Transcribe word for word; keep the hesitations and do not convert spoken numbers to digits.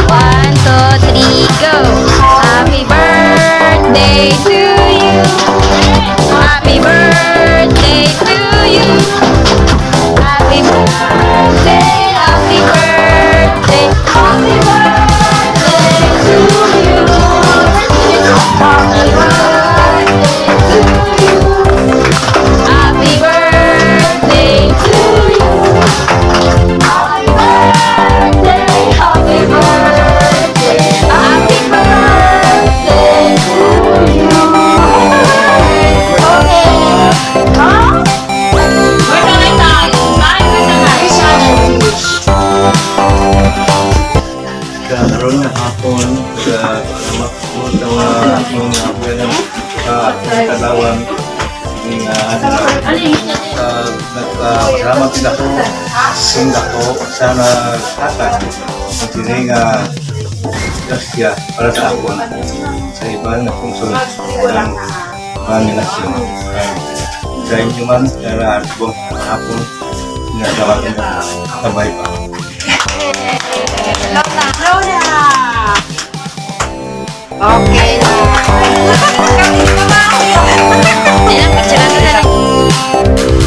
One, two, three, go. Happy birthday to you. Happy birthday to you. Happy birthday, happy birthday, happy birthday to you. Happy birthday to you. Happy birthday to you. Happy birthday, happy birthday, happy birthday to you. Okay. Huh? Karon nga hapon, sa salamat po sa mga akong mga abuelo, sa akong kalawan, nga, ah, nagpasalamat sila ko, sing ako sa naghatag ng sini nga grasya para sa akon, sa iban nga pungsod ng mga relasyon. Sa inyo man, sa buong hapon, nga tawag na kabay pa. Lola! Lola! Okay na. Ayan, picture na lang.